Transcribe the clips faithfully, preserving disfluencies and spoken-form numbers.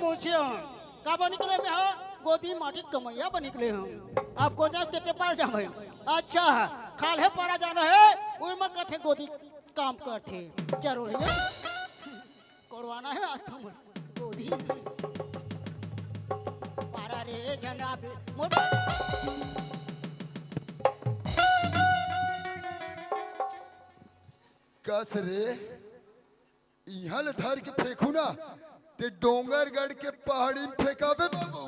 पूछे हूँ, का बन निकले में हो? गोदी माटी कमैया बन निकले हूँ। आप को जान के पार जा भाई। अच्छा, खाल्हे पारा जाना है, उही मन कथे गोदी काम करथे। जरूर है। करवाना है आज तुम गोदी। पारा रे जना बे, मोर कस रे, इहाँ ले धर के फेंकू ना, ते डोंगरगढ़ के पहाड़ी में फेंकाबे बाबू।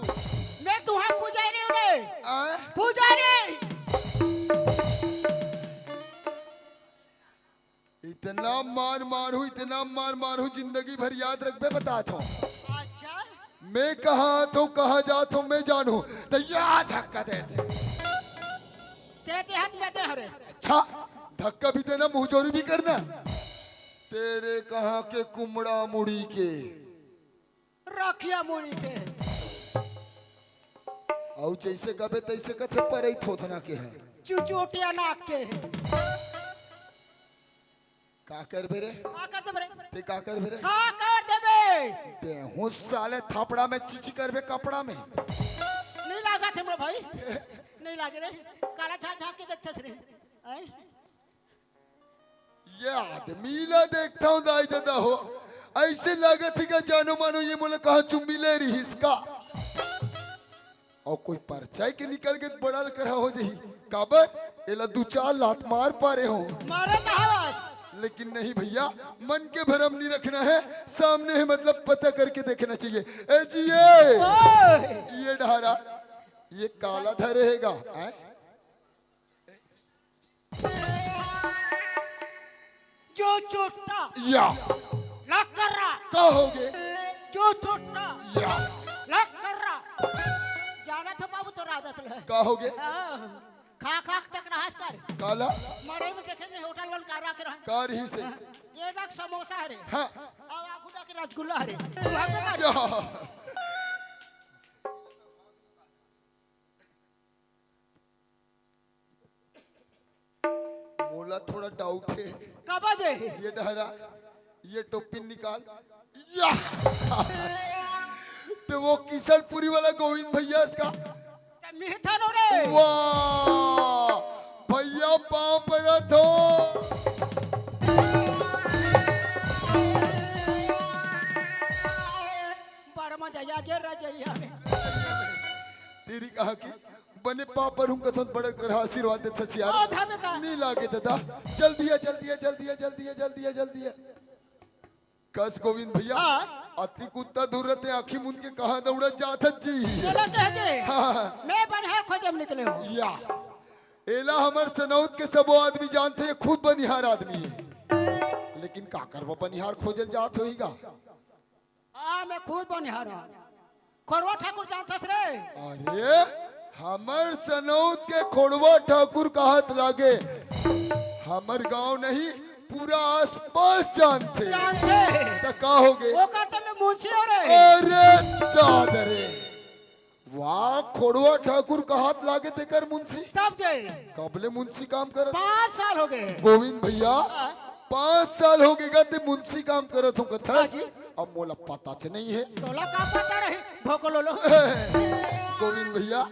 मैं तुहार पुजारी हूँ रे। आ? पुजारी। इतना मार मारहूँ, इतना मार मारहूँ, जिंदगी भर याद रखबे, बतात हूँ। अच्छा। मैं कहाँ आत हूँ, कहाँ जात हूँ, मैं जानहूँ, त या धक्का दे दे। ते, ते हाथ में दे हरे। अच्छा, धक्का भी देना, मुँहजोरी भी करना। तेरे कहाँ के कुमड़ा मुड़ी के। रखिया मुड़ी के। अउ जैसे कबे तैसे कथे परई थोथना के है। चुचोटिया नाक के है। का करबे रे? का कर देबे रे? ते का करबे रे? का कर देबे? देहूँ साले थापड़ा में चिची करबे कपड़ा में। नहीं लागत हे मोर भाई। नहीं लागे रे। काला झाँक झाँक के देखथस रे। आय? ये आदमी ला देखता हूँ दाई ददा हो, ऐसे लागत हे का जानो मानो ये मोला कहाँ चुम्मी ले रहिस का। अउ कोई परछाई के निकल के बड़ा ल करहा हो जही। काबर? एला दू चार लात मार पारे हो। मारे त हवस। लेकिन नहीं भैया, मन के भरम नहीं रखना है, सामने है मतलब पता करके देखना चाहिए। ए जी, ये, ओए! ये डहरा, ये काला धरे हे गा, हैं? जो चोट्टा या लक्कर्रा का होगे? जो चोट्टा या लक्कर्रा। जाना था बाबू तोर आदत ले। का होगे? हाँ। खा खा के टकराहस कर। काला? मड़ई में देखे नहीं होटल वाले का रख रहा। का रहिसे? ये डाक समोसा हरे। हाँ। अब आखू डाक रसगुल्ला हरे। तू हमको कर। या। मोला थोड़ा डाउट हे। काबर जे? ये डहरा, ये टोपी निकाल। या! ते वो किशनपुरी वाला गोविंद भैया इसका। ते मिहथन हो रे। वाह! भैया पाँव परत हो। बड़ मजा आ गया रजैया में। तेरी कहा कि बने पाँव परहूँ कथन बड़ कर आशीर्वाद देथस यार। ओ, धन का। नी लागे ददा। जल्दी आ, जल्दी आ, जल्दी आ, जल्दी आ, जल्दी आ, जल्दी आ। कस गोविंद भैया, हाँ। अति कुत्ता दूर रहते आँखी मुंद के कहाँ दौड़ा जात हस जी। चलो कह दे। हाँ। मैं बनिहार खोजे में निकले हूँ। या। एला हमर सनौत के सबो आदमी जानथे, ये खुद बनिहार आदमी हे। लेकिन का करबो, बनिहार खोजे ल जात होही गा। हाँ, मैं खुद बनिहार हूँ। खोड़वा ठाकुर जानथस रे? अरे, हमर सनौत के खोड़वा ठाकुर कहत लागे। हमर गांव नहीं, पूरा आसपास जानथे। जानथे। त का होगे? ओकर त मैं मुंशी हो रे। अरे दादा रे। वाह, खोड़वा ठाकुर कहत लागे तेकर मुंशी। तब जे। कब ले मुंशी काम करत? पाँच साल होगे। गोविंद भैया, हाँ। पाँच साल होगे गा ते मुंशी काम करत हूँ कथस। हाँ जी। अब मोला पता च नहीं हे। तोला का पता रही, भोकलोलो। गोविंद भैया,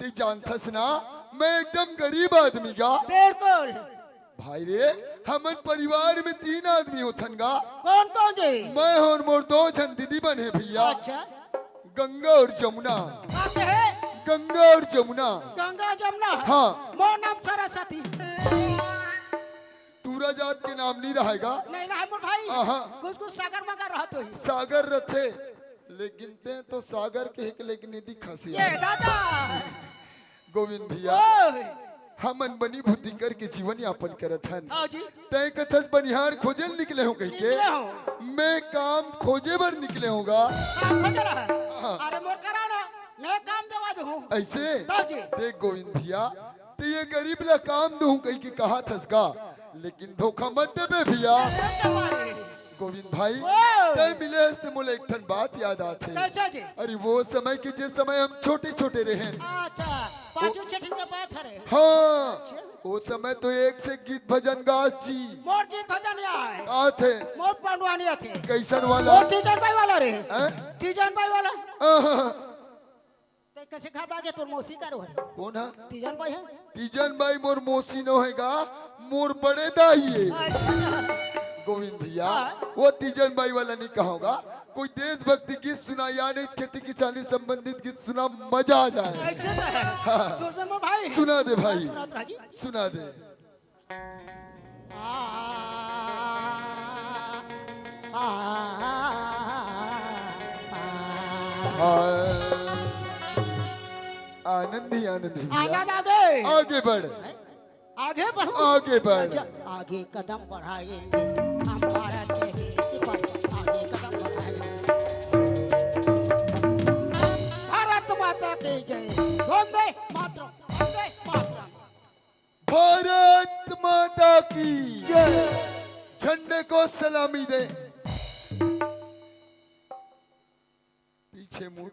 ते जानथस ना, मैं एकदम गरीब आदमी गा। बिल्कुल। भाई रे, हमन परिवार में तीन आदमी होथन गा। कौन कौन जी? मैं अउ मोर दो झन दीदी बने भैया। अच्छा। गंगा अउ जमुना। बात है? गंगा अउ जमुना। गंगा जमुना? हाँ। मोर नाम सरस्वती। टूरा जात के नाम नहीं रहेगा। नहीं रहा मोर भाई। आहा। कुछ कुछ सागर मगर रहत होही। सागर रथे, लेकिन ते तो सागर के एक लेकिन नहीं दिखा सिया। ये दादा। गोविंद भैया, ओए। हमन बनी बुद्धि करके जीवन यापन करत हन। हाँ जी। तय कथस बनिहार खोजे ल निकले हो कहिके। निकले हो। मैं काम खोजे बर निकले हूँ गा। काम खोजे ला? हाँ। अरे मोर करा ना, मैं काम देवा दूँ। ऐसे? तब जी। देख गोविंद भैया, ते ये गरीब ला काम दूँ कहिके कहत हस गा, लेकिन धोखा मत देबे भैया। मत देवा रे। गोविंद भाई, ओए। तय मिले हस ते मोला एक ठन बात याद आथे। कैसा जी? अरे वो समय के जे समय हम छोटे-छोटे रहेन। अच्छा। पाँचों छठिन के बात हरे। हाँ, ओ समय तो एक से गीत भजन गास जी। मोर गीत भजन या है। का थे? मोर पंडवानी थे। कैसन वाला? मोर तीजन बाई वाला रे। हैं? तीजन बाई वाला। आहा। ते कैसे घर बागे तोर मौसी का रो हरे? कौन है? तीजन बाई है। तीजन बाई मोर मौसी नो है गा, मोर बड़े दाई है। अच्छा। गोविंद भैया, हाँ। वो तीजन बाई वाला नहीं कहोगा, कोई देशभक्ति गीत सुना या नहीं, खेती किसानी संबंधित गीत सुना, मजा आ जाए। ऐसे तो है। हाँ। सुन में भाई। सुना दे भाई। सुना दे भाई। सुना दे। आ, आ, आ, आ। हाँ। आनंद ही आनंद भैया। आनंद आ गए। आगे बढ़। आगे बढ़ो। आगे बढ़। अच्छा, आगे कदम बढ़ाएंगे हम भारत के हित पर, आगे कदम बढ़ाएंगे। भारत माता की जय। वंदे मातरम, वंदे मातरम। भारत माता की जय। झंडे को सलामी दे। पीछे मुड़।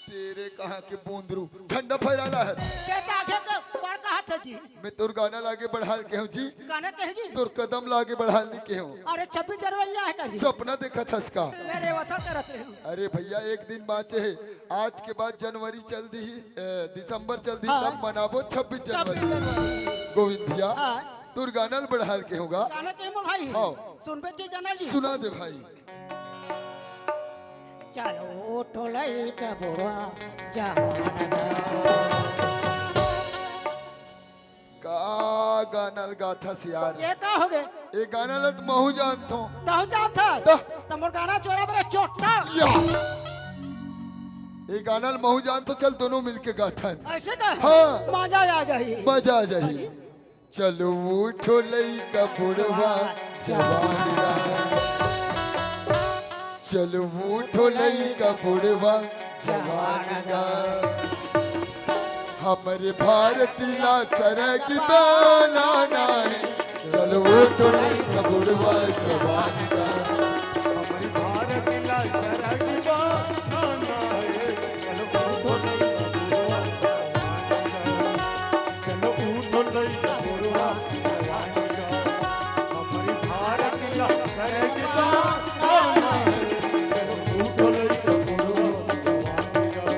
तेरे कहाँ के बोंदरू झंडा फहराला है। ये तो आगे के बड़ कहा था जी। मैं तोर गाना लागे बढ़ाल के हूँ जी। गाना कहे जी। तोर कदम लागे बढ़ाल नहीं के हूँ। अरे छब्बीस जनवरी है का जी? सपना देखा था इसका। मेरे वसा करत रहे हूँ। अरे भैया, एक दिन बाँचे है, आज के बाद जनवरी चल दी, ए, दिसंबर चल दी, हाँ। तब मनाबो छब्बीस जनवरी। छब्बीस जनवरी। गोविंद भैया, हाँ। तोर गाना ल बढ़ाल के होगा। गाना के मोर भाई। हाँ। सुनबे जी गाना जी। सुना दे भाई। चलो उठो लइका बुढ़वा जवान। का गाना ल गाथस यार? ये का हो गए? ये गाना ल त महू जानथो। तहु जानथस? त? त मोर गाना चोरा बरे चोट्टा। या। ये गाना ल महू जानथो, चल दोनों मिलके गाथन। ऐसे का? हाँ। मजा आ जाही। मजा आ जाही। चलो उठो लइका बुढ़वा जवान गा। चलो उठो लइका बुढ़वा जवान गा। हमरे भारत ला सरग बनाना है। चलो उठो लइका बुढ़वा जवान गा। हमरे भारत ला सरग बनाना है। चलो उठो लइका बुढ़वा जवान गा। चलो उठो लइका बुढ़वा जवान गा, हमरी भारत ला सरग बनाना है। चलो उठो लइका बुढ़वा जवान गा।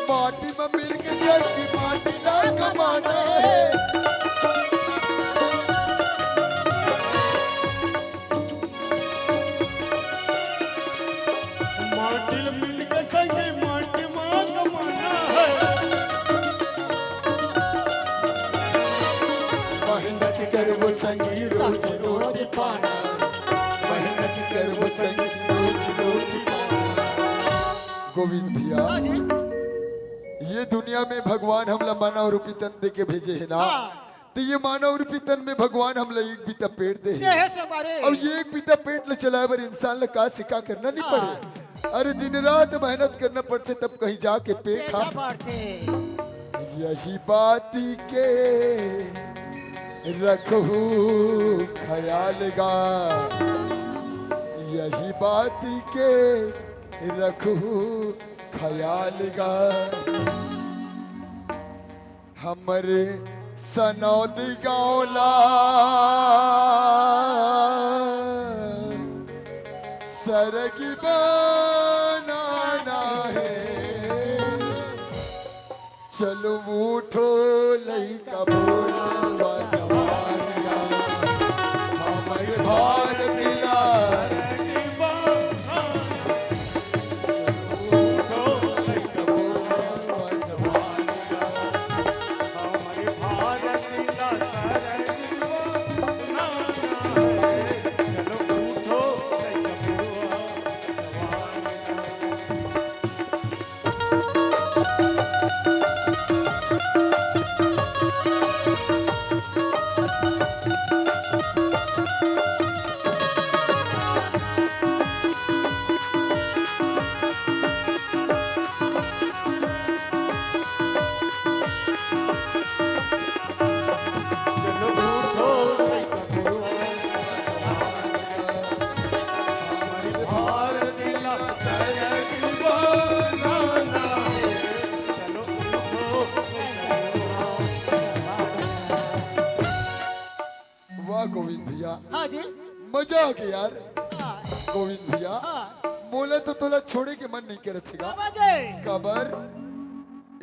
माटी म मिल के सर की माटी ला कमाना है। माटी ल मिल के संगे माटी मा कमाना है। मेहनत करबो संगी रोज रोज पाना। मेहनत करबो संगी रोज रोज पाना। गोविंद भैया, हाँ जी। ये दुनिया में भगवान हमला मानव रूपी तन दे के भेजे है ना। हाँ। तो ये मानव रूपी तन में भगवान हमला एक बीता पेट दे हे। दे हे सब, अरे। अब ये एक बीता पेट ले चलाए बर इंसान ला का से का करना नहीं हाँ। पड़े। अरे दिन रात मेहनत करना पड़थे तब कहीं जाके पेट पेट हा हा बढ़थे। यही बात के रखहू ख्याल गा। यही बात के रखहू ख्याल गा। हमरे सनौदी गाँव ला सरगी बनाना है। चलो उठो लइका बुढ़वा जवान गा, हमर भारत ला। हाँ जी। मजा आ गया यार। हाँ। गोविंद भैया, हाँ। मोला तो तोला छोड़े के मन नहीं करत हे गा। काबर जी? काबर?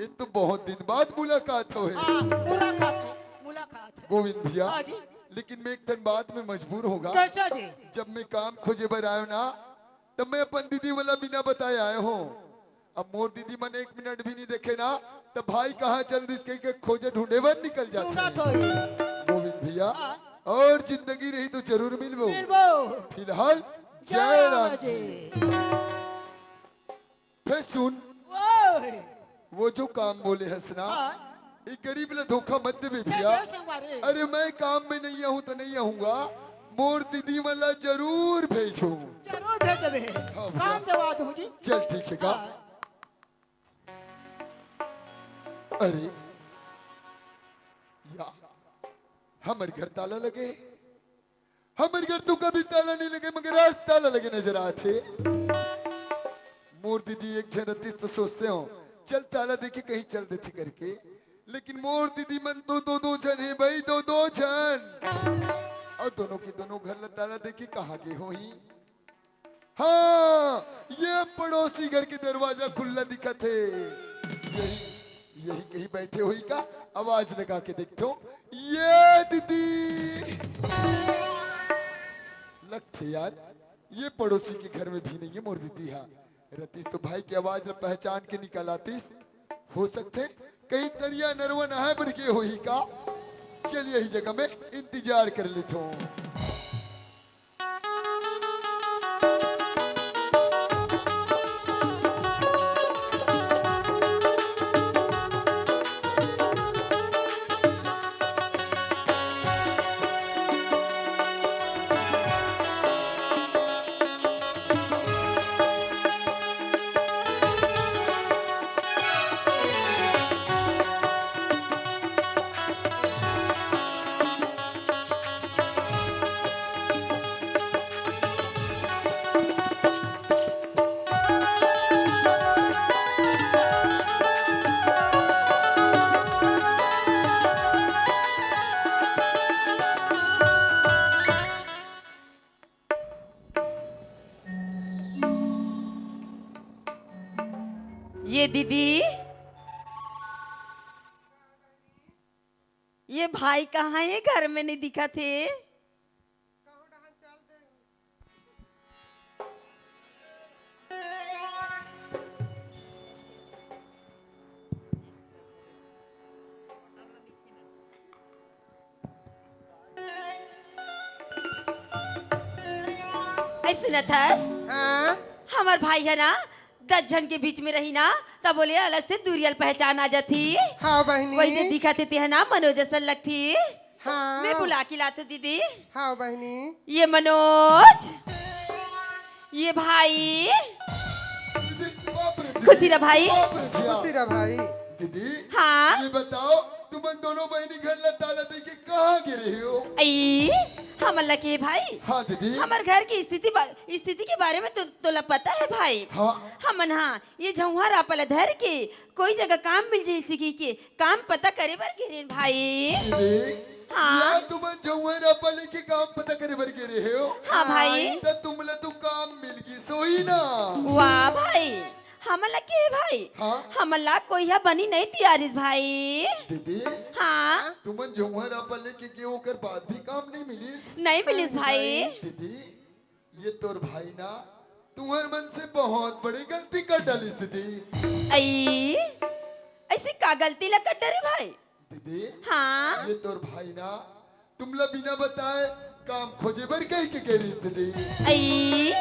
ये तो बहुत दिन बाद मुलाकात होए। हाँ, मुलाकात, मुलाकात। गोविंद भैया, हाँ जी। लेकिन मैं एक ठन बात में मजबूर हों गा। कैसा जी? जब मैं काम खोजे बर आयो ना, तब मैं अपन दीदी वाला बिना बताए आए हों। अब मोर दीदी मन एक मिनट भी नहीं देखे ना, तब भाई कहाँ चल दिस कहिके खोजे ढूंढे बर निकल जाथे। ढूंढत होही। गोविंद भैया, हाँ। और जिंदगी रही तो जरूर मिलबो। मिलबो। फिलहाल जय जय राम राम जी। जी। फिर सुन, ओए। वो जो काम बोले हस ना, हाँ। एक गरीब ला धोखा मत देबे क्या भैया। क्या संगवारी? अरे मैं काम में नहीं आऊँ तो नहीं आऊँगा, मोर दीदी मन ला जरूर भेजो। जरूर भेज देबे। हाँ भैया। काम देवा दूँ जी। चल ठीक हे गा। हाँ। अरे या, हमर घर ताला लगे। हमर घर तो कभी ताला नहीं लगे, मगर आज ताला लगे नजर आथे। मोर दीदी एक झन रतिस तो सोचते हो, चल ताला देके कहीं चल देथे करके, लेकिन मोर दीदी मन तो दो दो झन हे भाई, दो दो झन। और दोनों के दोनों घर ला ताला देके कहाँ गे होही? हाँ, ये पड़ोसी घर के दरवाजा खुल्ला दिखत हे। यही, यही कहीं बैठे होही का? आवाज लगा के देखथों। ये दीदी, लगथे यार, ये पड़ोसी के घर में भी नहीं हे मोर दीदी हा। रतिस तो भाई के आवाज ला पहचान के निकल आतिस। हो सकथे कहीं तरिया नरवा नहाए बर गे होही का? चल यही जगह में इंतजार कर लेथों। ये दीदी, ये भाई कहाँ हे? घर में नहीं दिखत हे। ऐ सुनत हस? हाँ। हमर भाई हे ना, दस झन के बीच में रही ना, तब बोले अलग से दूरियल पहचान आ जाती। हाँ बहिनी। वही जे दिखत हे ते हे ना, मनोज असन लगती। हाँ। मैं बुला के लाथों दीदी। हाँ बहिनी। ये मनोज, ये भाई। दीदी, बाप रे, दीदी, खुशी रह भाई। बाप रे, जिया। खुशी रह भाई। दीदी, हाँ। ये बताओ, तुमन दोनों बहिनी घर ला ताला दे के कहाँ गे रहे हो? अई, हमन ला के भाई। हाँ दीदी। हमर घर की स्थिति बा-, स्थिति के बारे में तो, तोला पता हे भाई। हाँ। हमन हाँ, ये झउहा रापा ला धर के कोई जगह काम मिल जाही कहिके काम पता करे बर गे रेन भाई। दीदी, हाँ। या तुमन झउहा रापा लेके काम पता करे बर गे रहे हो? हाँ भाई। त तुमला तो काम मिल गिस होही ना। वाह भाई, हमन ला के भाई? हाँ। हमन ला कोई ह बनी नहीं तियारिस भाई। दीदी, हाँ। तुमन झउहा रापा लेके गे ओकर बाद भी काम नहीं मिलिस? नहीं मिलिस भाई। दीदी, ये तोर भाई ना तुहर मन से बहुत बड़े गलती कर डालिस दीदी। अई, ऐसे का गलती ला कर डरे भाई? दीदी, हाँ? ये तोर भाई ना तुमला बिना बताए काम खोजे बर कहिके गे रिहिस दीदी। अई,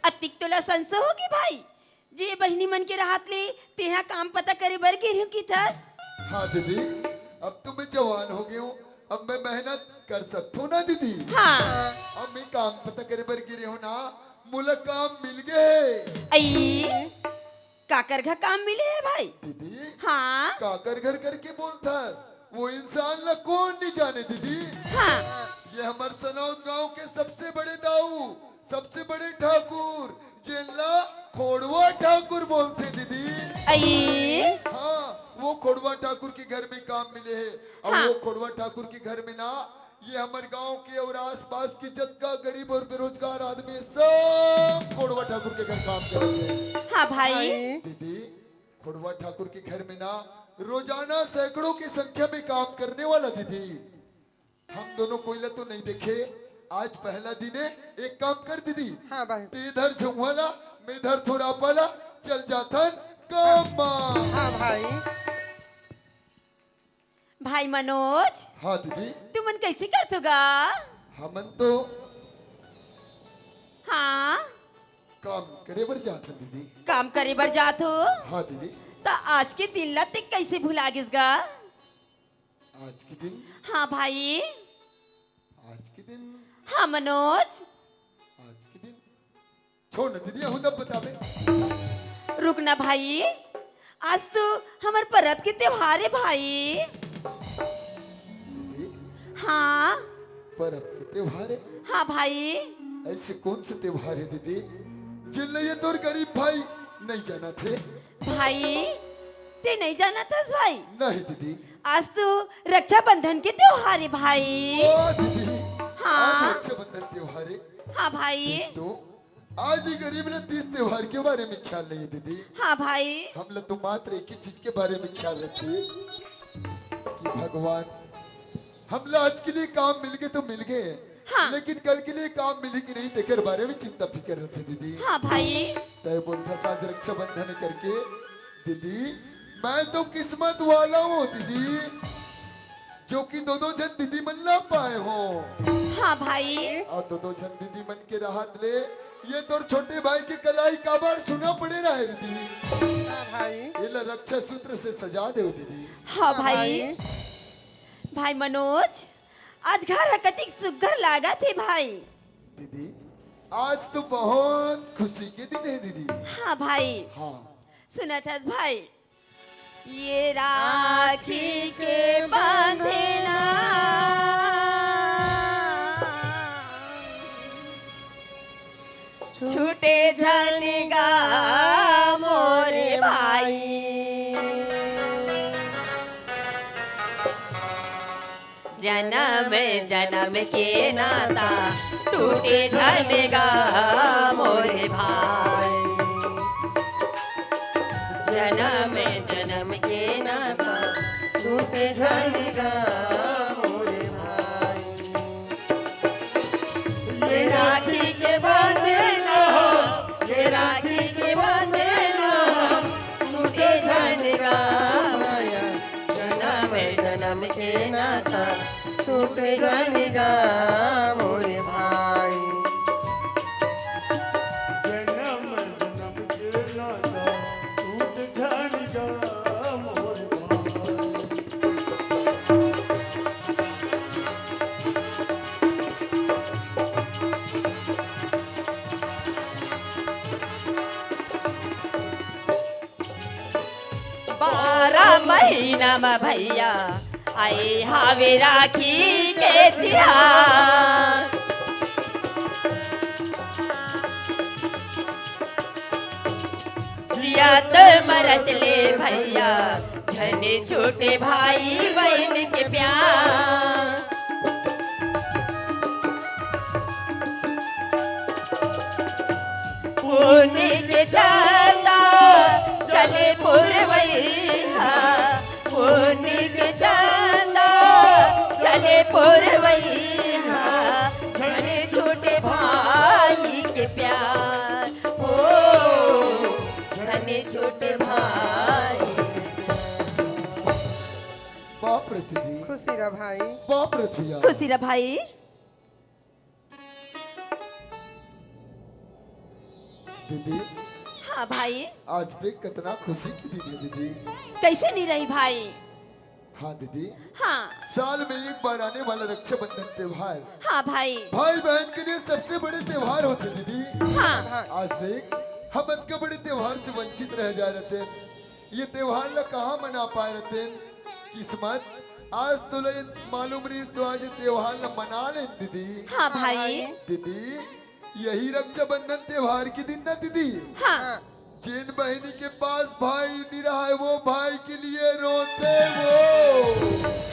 अतिक तोला संशय होगे भाई, जे बहिनी मन के रहत ले तेहा काम पता करे बर गे रिहूं किथस। हाँ दीदी, अब तो मैं जवान हो गया हूँ, अब मैं मेहनत कर सकथों ना दीदी। हाँ। अब मैं काम पता करे बर गे रेहूं ना, मोला काम मिल गे। अई, काकर घर काम मिले हे भाई? दीदी, हाँ। काकर घर करके बोलथस? वो इंसान ला कौन नहीं जाने दीदी? हाँ। ये हमर सनौद गांव के सबसे बड़े दाऊ, सबसे बड़े ठाकुर, जेला खोड़वा ठाकुर बोलथे दीदी। अई। हाँ, वो खोड़वा ठाकुर के घर में काम मिले हे। और हाँ। वो खोड़वा ठाकुर के घर में ना ये हमर गांव के और आसपास के जतका गरीब और बेरोजगार आदमी हे, सब खोड़वा ठाकुर के घर काम करत हे। हाँ भाई। भाई। दीदी, खोड़वा ठाकुर के घर में ना रोजाना सैकड़ों की संख्या में काम करने वाला दीदी, हम दोनों कोई ला तो नहीं देखे, आज पहला दिन हे। एक काम कर दीदी, हाँ भाई। ते धर झउहा ला, मैं धर थोरापा ला, चल जाथन काम मा। हाँ भाई। भाई मनोज, हाँ दीदी। तुमन कैसे करथो गा? हमन तो हाँ। काम करे बर जाथन दीदी। काम करे बर जाथो? हाँ दीदी। त आज के दिन ला ते कैसे भुला गिस गा? आज के दिन? हाँ भाई। आज के दिन? हाँ मनोज। आज के दिन? छोड़ ना दीदी, यहू तब बताबे। रुक ना भाई, आज तो हमर परब के त्योहार हे भाई। दीदी, हाँ। परब के त्योहार हे? हाँ भाई। ऐसे कौन से त्योहार हे दीदी, जेन ला ये तोर गरीब भाई नहीं जानत हे? भाई, ते नहीं जानत हस भाई? नहीं दीदी। आज तो रक्षाबंधन के त्योहार हे भाई। ओ दीदी, हाँ। आज रक्षाबंधन त्योहार हे। हाँ भाई। तो आज ये गरीब ला तीज त्योहार के बारे में ख्याल नहीं हे दीदी। हाँ भाई। हम ला तो मात्र एक ही चीज के बारे में ख्याल रथे कि भगवान हमला आज के लिए काम मिल गे तो मिल गे, हाँ। लेकिन कल के लिए काम मिली कि नहीं, तेकर बारे में चिंता फिकर रथे दीदी। हाँ भाई। तय बोलथस आज रक्षाबंधन करके दीदी, मैं तो किस्मत वाला हूँ दीदी, जो कि दो दो झन दीदी मन ला पाए हूँ। हाँ भाई। और दो दो झन दीदी मन के रहत ले ये तोर छोटे भाई के कलाई काबर सुना पड़े रहे दीदी। हाँ भाई। ये ला रक्षा सूत्र से सजा दे दीदी। हाँ हाँ भाई। भाई। भाई मनोज, आज घर ह कतिक सुग्घर लागत हे भाई। दीदी, आज तो बहुत खुशी के दिन हे दीदी। हाँ भाई। हाँ। सुनत हस भाई, ये राखी के बंधना छूटे झन गा मोरे भाई। जनम जनम के नाता टूटे झन गा मोरे भाई। जनम जनम के नाता टूटे झन गा मोरे भाई। ये राखी के बंधना, ये राखी के बंधना, टूटे झन गा मोरे भाई। जनम जनम के नाता टूटे झन गा मोरे भाई। जनम जनम के नाता टूटे झन गा मोरे भाई। बारह महीना म भैया आए हावे राखी के तिहार। जियत मरत ले भैया झने छूटे भाई बहिन के प्यार। पुन्नी के चंदा चले पुरवैया, पुन्नी के चंदा चले पुरवैया, झने छूटे भाई के प्यार। ओ, झने छूटे भाई। बाप रे दीदी। खुशी रह भाई। बाप रे भैया। खुशी रह भाई। दीदी। हाँ भाई। आज देख कितना खुशी के दिन हे दीदी। कैसे नहीं रही भाई? हाँ दीदी। हाँ। साल में एक बार आने वाला रक्षाबंधन त्योहार। हाँ भाई। भाई बहन के लिए सबसे बड़े त्योहार होथे दीदी। हाँ। आज देख हम अतका बड़े त्योहार से वंचित रह जा रहे थे। ये त्योहार ला कहाँ मना पाए रहे थे? किस्मत, आज तोला ये मालूम रहिस तो आज ये त्योहार ला मना ले दीदी। हाँ भाई। दीदी, यही रक्षाबंधन त्योहार के दिन ना दीदी। हाँ। जेन बहिनी के पास भाई नहीं रहा है, वो भाई के लिए रोते वो।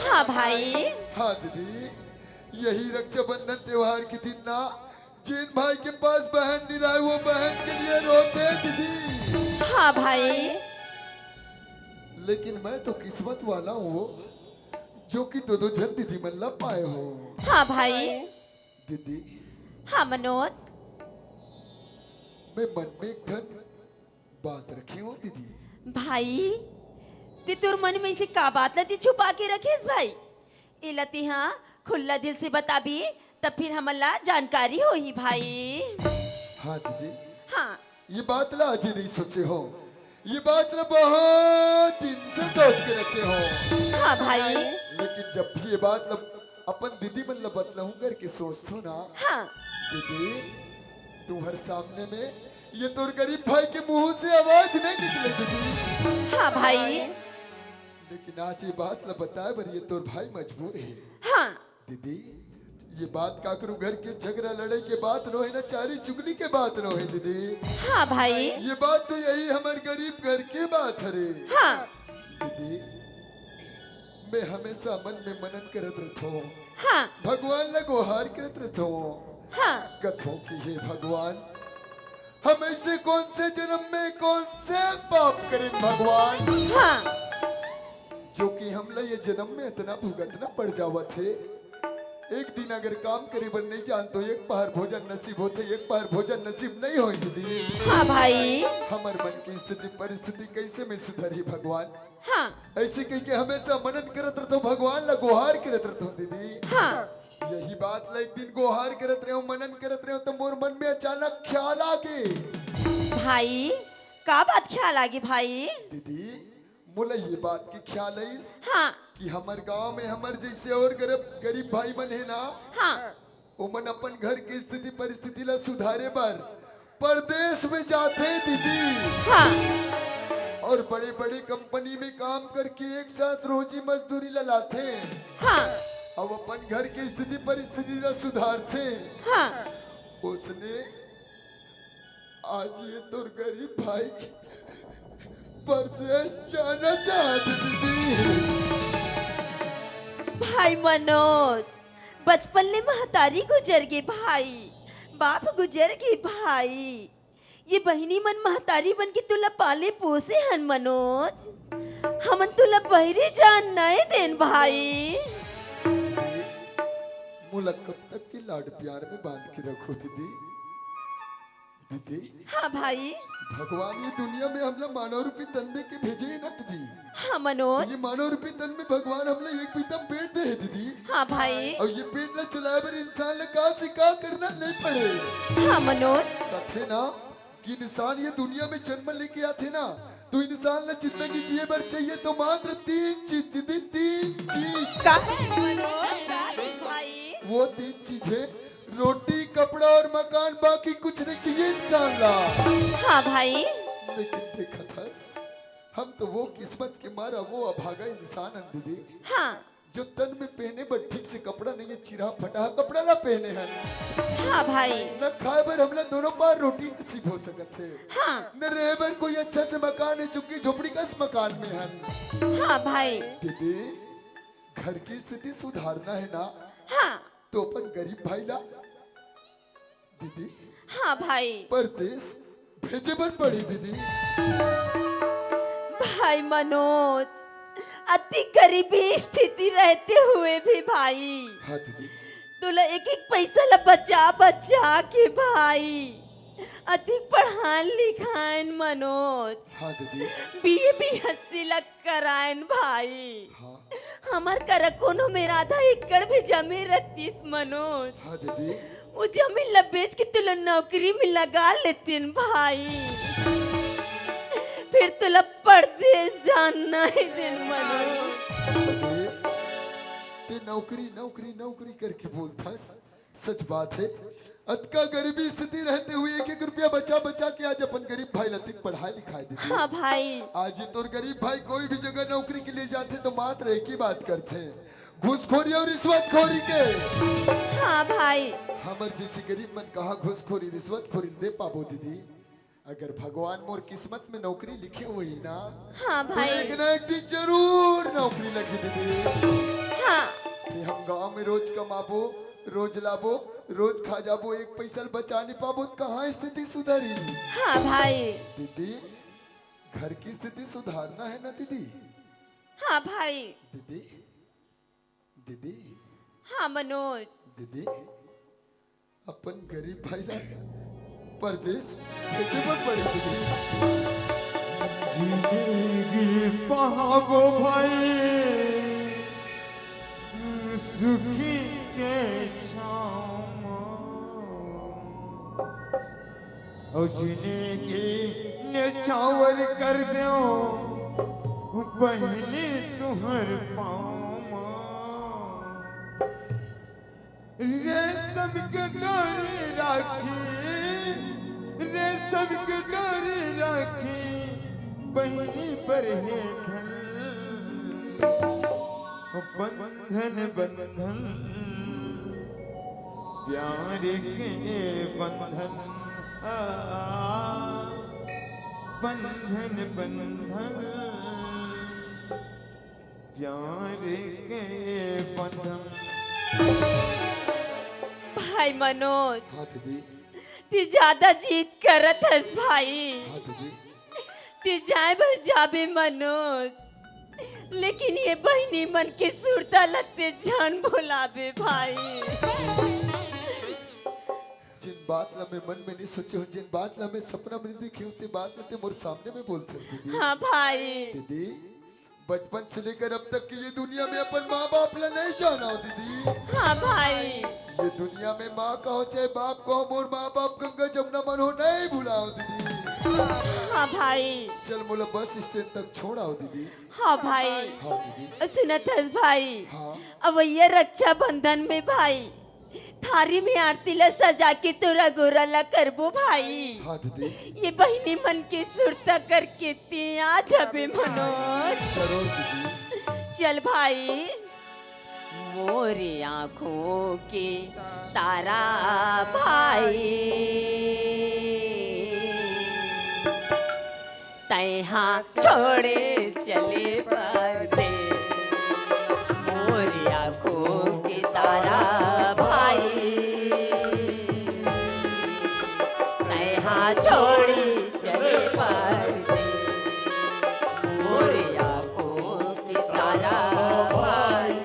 हाँ भाई। हाँ दीदी, यही रक्षाबंधन त्योहार के दिन ना, जेन भाई के पास बहन नइ रहय, वो बहन के लिए रोथे दीदी। हाँ भाई। लेकिन मैं तो किस्मत वाला हूँ, जो कि दो दो झन दीदी मन ला पाए हूँ। हाँ भाई। दीदी, हाँ मनोज। मैं मन में एक ठन बात रखे हूँ दीदी। भाई, ते तोर मन में अइसे का बात ला ते छुपा के रखेस भाई? एला ते हाँ खुल्ला दिल से बताबे, तब फिर हमन ला जानकारी होही भाई। हाँ दीदी, हाँ। ये बात ला आज ही नहीं सोचे हँव, ये बात ला बहुत दिन से सोच के रखे हँव। हाँ भाई। लेकिन जब भी ये बात ला अपन दीदी मन ला बतलाहूँ करके सोचथों ना, हाँ। दीदी, तुम्हर सामने में ये तोर गरीब भाई के मुंह से आवाज नहीं निकले दीदी। हाँ भाई। लेकिन आज ये बात ला बताए बर ये तोर भाई मजबूर हे। हाँ। दीदी, ये बात काकरो घर के झगड़ा लड़ाई के बात नोहे ना, चारी चुगली के बात नोहे दीदी। हाँ भाई। ये बात तो यही हमर गरीब घर के बात हरे। हाँ। दीदी, मैं हमेशा मन में मनन करत रथों, हाँ। भगवान ला गोहार करत रथों। हाँ। कथों कि हे भगवान, हम अइसे कौन से जनम में कौन से पाप करेन भगवान, हाँ। जो कि हमला ये जनम में इतना भुगतना पड़ जावत हे। एक दिन अगर काम करे बर नहीं जान तो एक पहर भोजन नसीब होथे, एक पहर भोजन नसीब नहीं होय दीदी। हाँ भाई। हमर मन की स्थिति परिस्थिति कइसे में सुधरही भगवान? हाँ। अइसे कहिके हमेशा मनन करत रथों, भगवान ला गोहार करत रथों दीदी। हाँ। यही बात ला एक दिन गोहार करत रहेंव, मनन करत रहेंव, त मोर मन में अचानक ख्याल आगे। भाई, का बात ख्याल आगे भाई? दीदी, मोला ये बात के ख्याल आइस हाँ। कि हमर गांव में हमर जइसे और गरीब, गरीब भाई मन हे ना, हाँ। ओमन अपन घर के स्थिति परिस्थिति ला सुधारे बर परदेस में जाथे दीदी। हाँ। और बड़े-बड़े कंपनी में काम करके एक साथ रोजी मजदूरी ला लाथे। हाँ। अब अपन घर के स्थिति परिस्थिति ला सुधारथे। हाँ। ओसने आज ये तोर गरीब भाई परदेस जाना चाहत दीदी। भाई मनोज, बचपन ले महतारी गुजर गे भाई, बाप गुजर गे भाई, ये बहिनी मन महतारी बन के तोला पाले पोसे हन मनोज, हमन तोला बहिरी जान नइ देन भाई। मोला कब तक के लाड प्यार में बांध के रखो दीदी? दीदी, हाँ भाई। भगवान ये दुनिया में हमला मानव रूपी तन दे के भेजे हे ना दीदी। हाँ मनोज। ये मानव रूपी तन में भगवान हमला एक पीतम पेट दे हे दीदी। हाँ भाई। और ये पेट ला चलाए बर इंसान ला का से का करना नहीं पड़े। हाँ मनोज। कथे ना कि इंसान ये दुनिया में जन्म लेके आथे ना, तो इंसान ला जिंदगी जिए बर चाहिए तो मात्र तीन चीज दीदी, तीन चीज। का मनोज? भाई। वो तीन चीज हे, रोटी, कपड़ा और मकान, बाकी कुछ नहीं चाहिए इंसान ला। हाँ भाई। लेकिन देखत हस, हम तो वो किस्मत के मारा वो अभागा इंसान हन दीदी, हाँ। जो तन में पहने बर ठीक से कपड़ा नहीं हे, चिरा फटा कपड़ा ला पहने हन। हाँ भाई। न खाए बर हमला दोनों पार रोटी नसीब हो सकत हे, हाँ। न रहे बर कोई अच्छा से मकान हे, चुग्गी झोपड़ी कस मकान में हन। हाँ भाई। दीदी, घर की स्थिति सुधारना हे ना, हाँ। तो अपन गरीब भाई ला दीदी हाँ भाई। परदेस भेजे बर पड़ी दीदी। भाई मनोज, अति गरीबी स्थिति रहते हुए भी भाई, हाँ दीदी। तोला एक एक पैसा ला बचा बचा के भाई, अति पढ़ान लिखान मनोज, हाँ दीदी। बीए बीएससी ला करायन भाई। हाँ। हमर करा कोनो मेर आधा एकड़ भी जमीन रहतीस मनोज, हाँ दीदी। वो जमीन ला बेच के तोला नौकरी में लगा लेतेन भाई, फिर तोला परदेस जान नहीं देन मनोज। दीदी, ते नौकरी नौकरी नौकरी करके बोलथस, सच बात हे। अतका गरीबी स्थिति रहते हुए एक एक रुपया बचा बचा के आज अपन गरीब भाई ला तक पढ़ाई लिखाई दीदी। हाँ भाई। आज ये तोर गरीब भाई कोई भी जगह नौकरी के लिए जाथे तो मात्र एक ही बात करथे, घूसखोरी और रिश्वतखोरी के। हाँ भाई। हमर जैसे गरीब मन कहाँ घूसखोरी रिश्वतखोरी दे पाबो दीदी? अगर भगवान मोर किस्मत में नौकरी लिखे हुई ना, हाँ तो भाई। एक ना एक दिन जरूर नौकरी लगी दीदी। हाँ। कि हम गांव में रोज कमाबो, रोज लाबो, रोज खा जाबो, एक पैसा ल बचा नहीं पाबो, त कहाँ स्थिति सुधरी? हाँ भाई। दीदी, घर की स्थिति सुधारना है ना दीदी? हाँ भाई। दीदी, दीदी। हाँ मनोज। दीदी, अपन गरीब भाई ला परदेस भेजे बर पड़े दीदी। जिंदगी पहाबो भाई, सुखी के छाँव म। अउ जिंदगी ने छावर कर देव, बहिनी तुहर पाँव म। रेशम के डोरी राखी, रेशम के डोरी राखी, बहिनी बर हे धन। बंधन, बंधन, प्यार के बंधन, आ, बंधन, बंधन, प्यार के बंधन। भाई मनोज, हाँ दीदी। ते ज्यादा जिद करत हस भाई। हाँ दीदी। ते जाए बर जाबे मनोज, लेकिन ये बहिनी मन के सुरता ल ते झन भुलाबे भाई। जिन बात ला मैं मन में नहीं सोचे हो, जिन बात ला मैं सपना में नहीं देखे हो, ते बात ला ते मोर सामने में बोलथस दीदी। हाँ भाई। दीदी, बचपन से लेकर अब तक के ये दुनिया में अपन माँ बाप ला नहीं जाना हो दीदी। हाँ भाई। ये दुनिया में माँ कहो चाहे बाप कहो, मोर माँ बाप गंगा जमुना मन हो, नहीं भुलाओ दीदी। हाँ भाई। चल मोला बस स्टैंड तक छोड़ आओ दीदी। हाँ भाई। हाँ दीदी। सुनत हस भाई? हाँ। अवइया रक्षाबंधन में भाई थारी में आरती ला सजा के तोर अगोरा ला करबो भाई। हाँ दीदी। ये बहिनी मन के सुरता करके ते आ जाबे मनोज। जरूर दीदी। चल भाई। मोर आँखों के तारा भाई, तैं हा छोड़े चले परदेस। मोर आँखों के तारा भाई, तैं हा छोड़े चले परदेस। मोर आँखों के तारा भाई,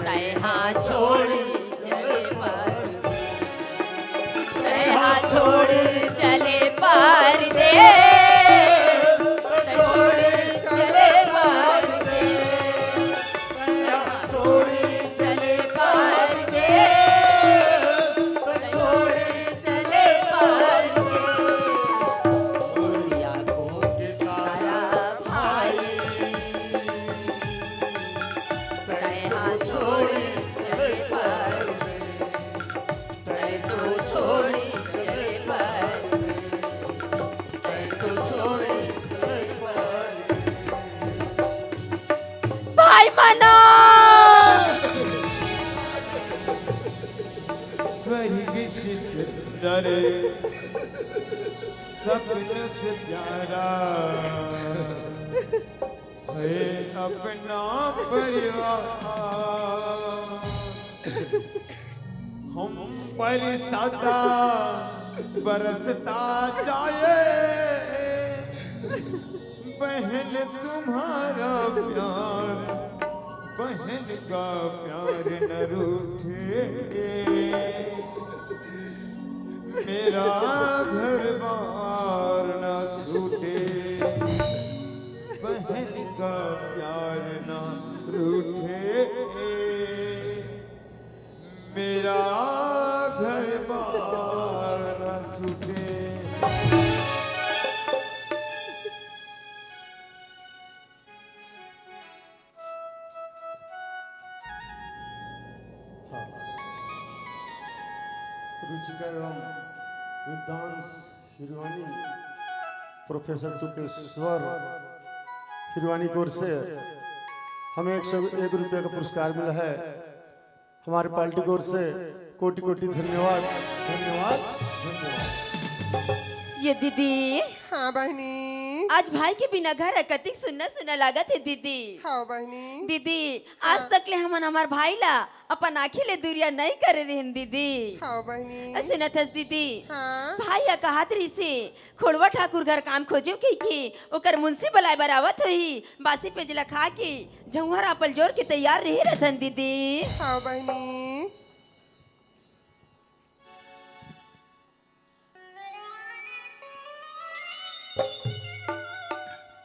तैं हा छोड़े चले परदेस। तैं हा छोड़ चले परदेस, छोड़ चले परदेस। तैं हा छोड़ चले परदेस, छोड़ चले परदेस। मोर आँखों के तारा भाई, तैं हा छोड़ चले परदेस। तैं तो छोड़ी चले परदेस, तैं तो छोड़ी चले परदेस। भाई मनोज! स्वर्ग से सुंदर सपने से प्यारा है अपना परिवार। हम पर सदा बरसता जाए बहन तुम्हारा प्यार, बहन का प्यार न रूठे, मेरा घर बार न छूटे, बहन का प्यार न रूठे, मेरा घर बार न छूटे। हाँ। रुचिकर एवं विद्वांस हिरवानी प्रोफेसर टुकेश्वर हिरवानी की ओर से हमें एक सौ एक रुपये का पुरस्कार मिला है। हमारे पार्टी की ओर से कोटि कोटि धन्यवाद, धन्यवाद, धन्यवाद। ये दीदी, हाँ बहिनी। आज भाई के बिना घर ह कतिक सुन्ना सुन्ना लागत हे दीदी। हाँ बहिनी। दीदी, आज हाँ। तक ले हमन हमर भाई ला अपन आँखी ले दूरिया नइ करे रहेन दीदी। हाँ बहिनी। अ, सुनत हस दीदी? हाँ। भाई ह कहत रहिसे, खोड़वा ठाकुर घर काम खोजेव कहिके, ओकर मुंशी बलाय बर आवत होही। बासी पेजला खा के, झउहा रापल जोर के तैयार रहे रथन दीदी। हाँ बहिनी।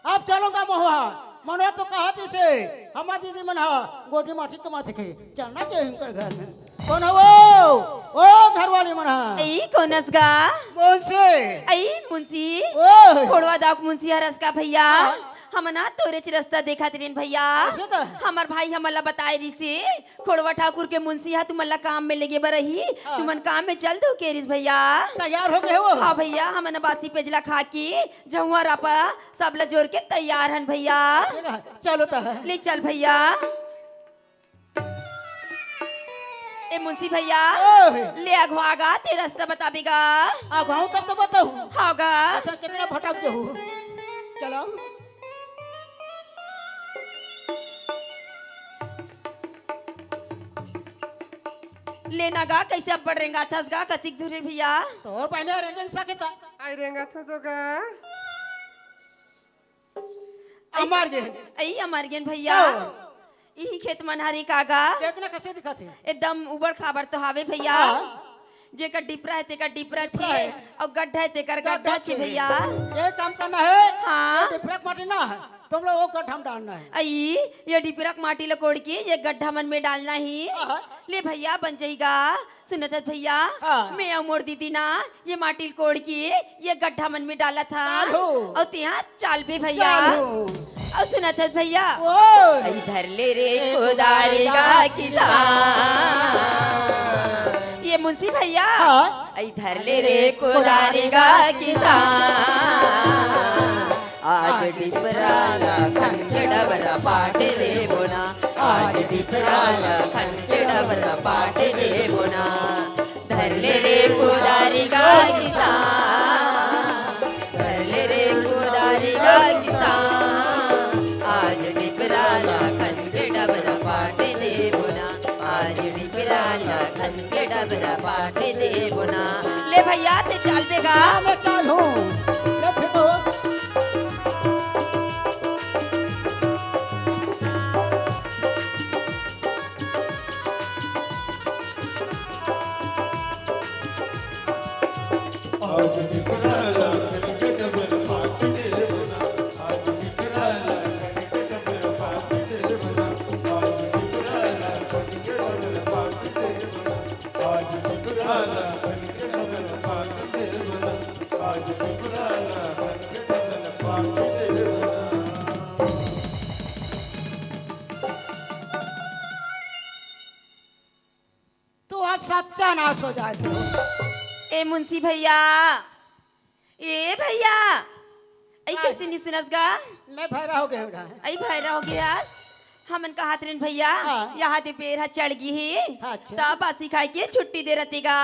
अब चलूंगा महुआ, मनवा तो कहत इसे, हमार दीदी मन हा गोटी माटी कमाथे के, चलना के उनकर घर में। कौन हो वो? ओ घरवाली मन हा। ई कोन अस गा? मुंशी। ई मुंशी? ओ। खोड़वा दाऊ के मुंशी हरस का भैया? हाँ। हमन हा तोरेच रस्ता देखत रहेन भैया। ऐसे का? हमर भाई हमन ला बताय रिसे, खोड़वा ठाकुर के मुंशी हा तुमन ला काम में लेगे बर ही, हाँ। तुमन काम में चल दो केरिस भैया। तैयार हो गए हो? हाँ भैया, हमन बासी पेजला खा के झउहा रापा सब ला जोर के तैयार हन भैया। चलो त। ले चल भैया। ए मुंशी भैया, ओए। ले अगवा गा, ते रस्ता बताबे गा। अगवाऊं तब तो बताऊं। हाँ गा। अच्छा, कितना भटक गए हो? चलो। लेना गा, कैसे अब्बड़ रेंगाथस गा, कतिक दूर हे भैया? तोर पहले रेंगन सके ता। आई रेंगाथो तो गा। अमर गेन। आई अमर गेन भैया। तो? इही खेत मन हरे का गा? देखना कैसे दिखत हे? एकदम उबड़ खाबड़ तो हावे भैया। हाँ। जेकर डिपरा हे तेकर डिपरा डिपरा छे, हे। अउ गड्ढा हे तेकर गड्ढा गड्ढा छे छे। भैया। ये काम करना है, हाँ। ये डिपरा के माटी ना है, तुम लोग वो गड्ढा में डालना है। अई, ये डिपरा के माटी ल कोड़ के ये गड्ढा मन में डालना ही। हाँ। ले भैया, बन जाई गा। सुनत हस भैया, हाँ। मैं अउ मोर दीदी ना ये माटी ल कोड़ के ये गड्ढा मन में डालत हा। डालो। अउ तेहा चालबे भैया। चालो। अउ सुनत हस भैया, ओए। अई धर ले रे ए कोदारी गा कोदारी गा किसान। ये मुंशी भैया, हाँ। अई धर ले रे कोदारी गा किसान। आज डिपरा ला खन के डबरा पाट देबो ना, आज डिपरा ला खन के डबरा पाट देबो ना। धर ले रे कोदारी गा किसान, धर ले रे कोदारी गा किसान। आज डिपरा ला खन के डबरा पाट देबो ना, आज डिपरा ला खन के डबरा पाट देबो ना। ले भैया, ते चालबे गा। हाँ, मैं चालहूँ। ले फेंको। तू आज सत्यानाश हो जाए तू। ए मुंशी भैया, ए भैया, अई का? कैसे नी सुनस गा? मैं भैरा हो गया हूँ। अई भैरा हो गया। हमन कहत रहेन भैया, हाँ। यहाँ दे बेर ह चढ़ गी ही, अच्छा। तब बासी खाए के छुट्टी दे रहते गा।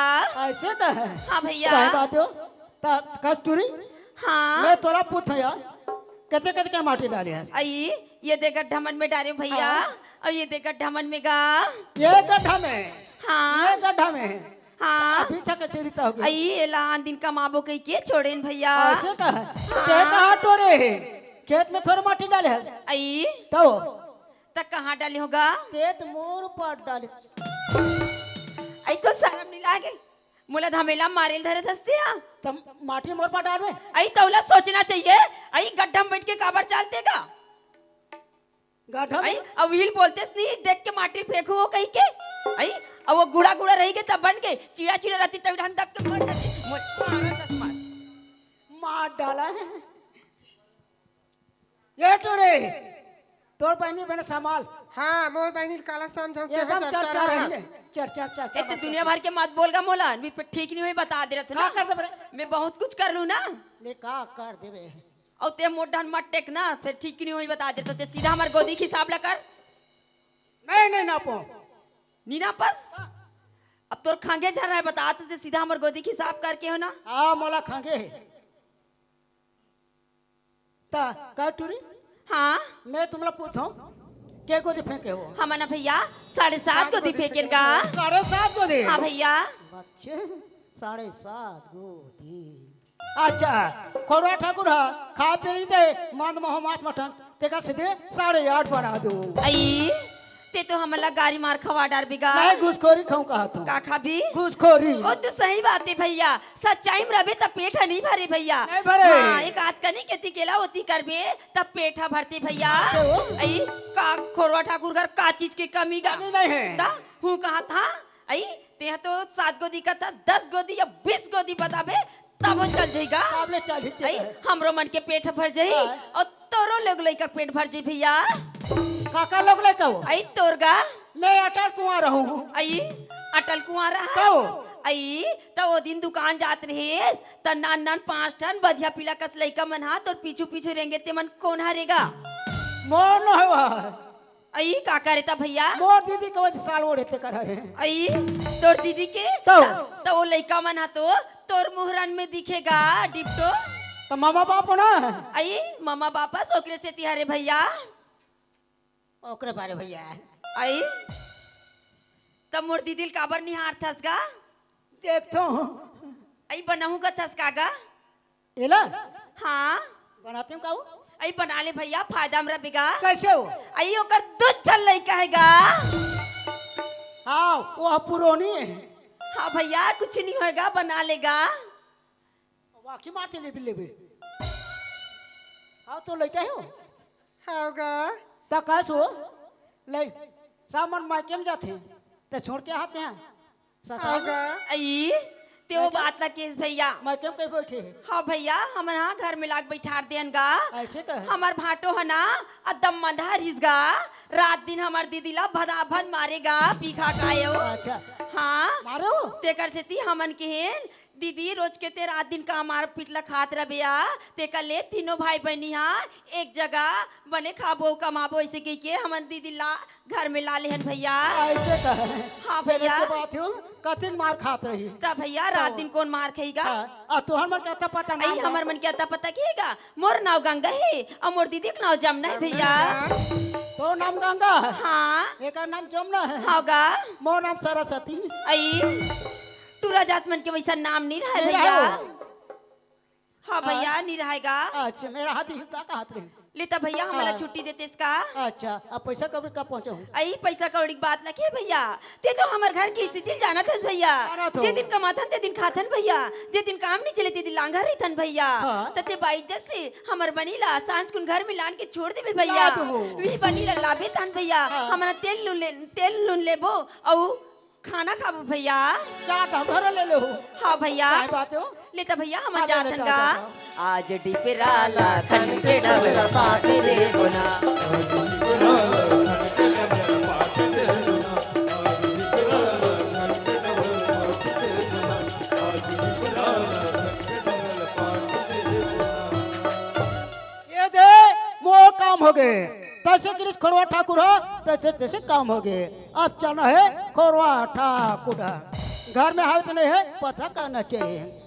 ऐसे का है? हाँ भैया। सही बात हो। त कस्तूरी, हाँ। मैं तोला पूछथंव यार, कते कते के माटी डाले हस? अई, ये दे गड्ढा मन में डारे भैया, हाँ। अउ ये दे गड्ढा मन में गा। ये गड्ढा में? हाँ। ये गड्ढा में? हाँ। अभी तक चरिता हो गई। अई, एला आन दिन कमाबो कहिके छोड़ेन भैया। ऐसे का है? हाँ। ते कहाँ टोरे हे? खेत में थोड़े माटी डाले हस। अई। तब? त कहाँ डाले हो गा? ते त मोर ऊपर डाले। अई, तो शर्म नी लागे? मोला धमेला मारे ल धरत हस ते हा। त माटी मोर पर डालबे? अई तोला सोचना चाहिए, अई गड्ढा में बैठ के काबर चालते गा? गड्ढा में? अई अउ हिल बोलतेस नहीं, देख के माटी फेंकहूँ कहिके। अई अउ वो गुड़ा गुड़ा रहिगे तब बन के, चीड़ा चीड़ा रहती तब ढन दब के मर जाती। मोर मारा चश्मा। मार डाला है। ये टोरे, तोर बहिनी बने संभाल। हाँ, मोर बहिनी काला समझाऊं, एकदम चर्चा रही। चर्चा, चर्चा, ए, ते दुनिया भर के मत बोल गा मोला, भी पे ठीक नहीं होई, बता दे रहा था ना। का कर देबे रे? मैं बहुत कुछ कर लूँ ना। ले का कर देबे? अउ ते मोर डहन मत टेक ना, फिर ठीक नहीं होई, बता दे रहा था। सीधा हमर गोदी के हिसाब ला कर। मैं नहीं नापो। नी नापस? अब तोर खंगे झर रहा है, बता तो ते सीधा हमर गोदी के हिसाब करके हो ना। हाँ, मोला खंगे है। त का टूरी? हाँ। मैं तुमला पूछहूँ, के गोदी फेंके हो? हमन भैया साढ़े सात गोदी फेंकेन गा। साढ़े सात गोदी? हाँ भैया। बच्चे, साढ़े सात गोदी। अच्छा, खोरवा ठाकुर ह खाय पी लेथे मंद महो मांस मटन, तेकर सेती साढ़े आठ बना दो। अई, ते तो हमन ला गारी मार खवा डारबे गा। मैं घुसखोरी खाऊं कहा तू। का खाबी? घुसखोरी। ओ तो सही बात हे भैया, सच्चाई में रहबे त पेट ह नहीं भरे भैया। नहीं भरे। हाँ, एक आध कनी के तिकेला ओती करबे तब पेट ह भरते भैया। अई, का खोरवा ठाकुर घर का चीज के कमी गा? कमी नहीं है। त हूँ कहा था, अई, तेहा तो सात गोदी का था, दस गोदी या बीस गोदी बताबे, तब वो चल जाई गा। तब ले चल ही अई, जाई। हमरो मन के पेट भर जाई हाँ। अउ तोरो लोग लइका पेट भर जाई भैया। काकर लोग लइका हो? अई, तोर गा। मैं अटल कुंवारा हूँ। अई, अटल कुंवारा ह? कहो। अई, त ओ दिन दुकान जात रहे, त नान नान पांच ठन बधिया पीला कस लइका मन हा तोर पीछू पीछू रेंगे, ते मन कोन हरे गा? मोर न हवा। अई, का करे त भैया? मोर दीदी के वजह साल ओढ़े ते कर हरे। अई, तोर दीदी के? तो? त, त ओ लइका मन हा तो तोर मुहरन में दिखे गा, डिप्टो। त मामा बाप हो ना? अई, मामा बापस ओकरे सेती हरे भैया। ओकरे बारे भैया। अई, त मोर दीदी ल काबर निहारथस गा? देखथों। अई, बनहूँ कथस का गा? एला? हाँ। बनाते हो का वो? अई बना ले भैया, फायदा में रह बेगा। कैसे हो? अई ओकर दू झन लइका हे गा। हाँ, वो पुरोनी है। हाँ भैया, कुछ नहीं होएगा, बना लेगा। वाकी माते ले भी लेबे। हाँ, तो लइका हो? हाँ गा। त का सो? ले, सामान मायके में जाथे। त छोड़ के आते हैं। ससुराल में? अई, ते वो मैं क्या? बात ना केस भैया। मैं क्यों कहीं बैठे हैं? हाँ भैया, हमन हा घर में लाग बैठार देन गा। ऐसे कहे? हमर भाटो ह ना, अदम मंदा रिस गा। रात दिन हमर दीदी ला भदाभद मारे गा, पी खा के आयो। अच्छा। हाँ। मारे हो? तेकर सेती हमन के हेन, दीदी रोज के ते रात दिन का मार पीट ला खात रबे आ, तेकर ले तीनों भाई बहिनी हा एक जगह बने खाबो कमाबो, ऐसे कह के हमन दीदी ला घर में ला लेहन भैया। ऐसे कहे। हाँ फिर भैया। एक बात हूँ, कतिक मार खात रही। त भैया, रात तो दिन कौन मार खाई गा? हाँ, आ तुहर मन के अता पता अई, नहीं हमर बा। मन के अता पता के हे गा? मोर नाव गंगा हे, अउ मोर दीदी के नाव जमुना हे भैया। तो नाम गंगा है? हाँ। एकर नाम जमुना है? हाँ गा। मोर नाम सरस्वती। अई, टूरा जात मन के वैसा नाम नहीं रहे नहीं भैया। रहे। हाँ भैया, हाँ। नहीं रहेगा। अच्छा, मेरा हाथ ही का, का हाथ रहे? ले त भैया, हमला हाँ। छुट्टी देतेस का? अच्छा, अब पैसा कौड़ी का पहुँचाऊँ? अई, पैसा कौड़ी की बात ना के भैया, ते तो हमर घर की स्थिति ल जानत हस भैया। जानत हो। जे दिन कमाथन, ते दिन खाथन भैया, जे दिन काम नहीं चले, ते दिन लांघा रहिथन भैया। हाँ। त ते बाई जैसे हमर बनी ला सांझ कुन घर में लान के छोड़ देबे भैया। ला दो। वही बनी ला लाबे तन भैया, हाँ। हमन तेल नून ले, तेल नून लेबो, अउ खाना खाबो भैया। चाट हम घर ले लो। हाँ भैया। काय बात हो? ले त भैया, हम हाँ, ले, ले, जाथन चाट, गा। चाट, चाट। आज डिपरा ला खन के डबरा पाट दे बोना। ये दे, मोर काम हो गए। तैसे गिरीश खोरवा ठाकुर हो, तैसे, तैसे काम हो गए। अब चलना है खोरवा ठाकुर। घर में हालत नहीं है, पता करना चाहिए।